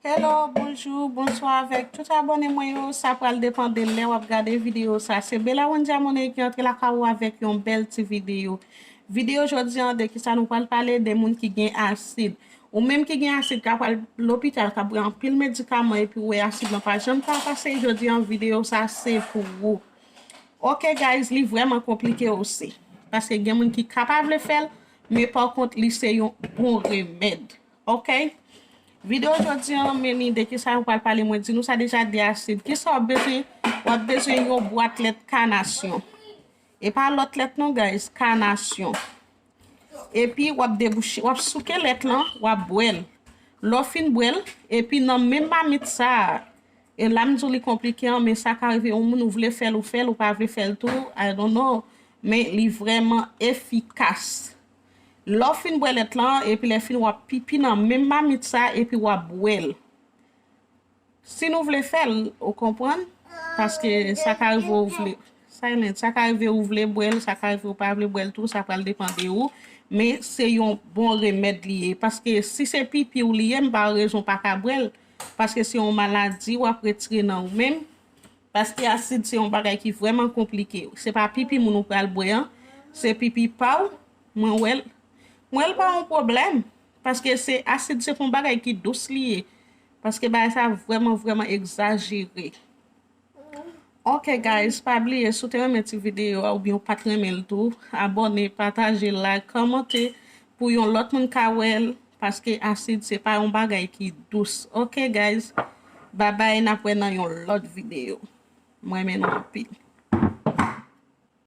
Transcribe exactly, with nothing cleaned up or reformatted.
Hello, bonjou, bonswa avèk tout abòne mwen yo. Sa pral depann de lè w ap gade videyo sa. Se Bella Wendy Amoney ki antre lakay ou avèk yon bèl ti videyo. Videyo jodi an de kisa nou pral pale, de moun ki gen asid. Ou menm ki gen asid, k ap al lopital, k ap pran anpil medikaman epi ou wè asid lan pa janm ka pase, jodi an videyo sa se pou ou. Ok guys, li vrèman konplike osi. Paske gen moun ki ka pa vle fè l, men pa kont li se yon bon remèd. Ok? Videyo jodi an, men li de kisa nou pral pale, mwen di nou sa deja, de asid. Kisa w ap bezwen? W ap bezwen yon bwat lèt kanasyon. E pa lòt lèt non guys, kanasyon. Epi w ap debouche, w ap souke lèt lan, w ap bwè l. Lè w fin bwè l, epi nan menm mamit sa a, e la m di w li konplike an, men sa ka rive yon moun ou vle fè l, ou fè l, ou pa vle fè l tou, I don't know, men li vrèman efikas. Lè w fin bwè lèt lan, epi lè fini w ap pipi nan menm mamit sa, epi w ap bwè l. Si nou vle fè l, ou konprann? Paske sa ka rive ou vle, silent, sa ka rive ou vle bwè l, sa ka rive ou pa vle bwè l tou, sa pral depann de ou. Men se yon bon remèd li ye. Paske si se pipi w li ye, m pa wè rezon w pa ka bwè l. Paske se yon maladi w ap retire nan ou menm. Paske asid se yon bagay ki vrèman konplike. Se pa pipi moun ou pral bwè an, se pipi pa w. Mwen wè l, mwen wè l pa yon pwoblèm. Paske se asid, se pa yon bagay ki dous li ye. Paske bagay sa vrèman, vrèman egzajere. Ok guys, pa bliye, si w te renmen ti videyo a oubyen w pa t renmen l tou, abòne, pataje, like, kòmante pou yon lòt moun ka wè l, paske asid se pa yon bagay ki dous. Ok guys, babay, n ap wè nan yon lòt videyo. Mwen renmen nou anpil.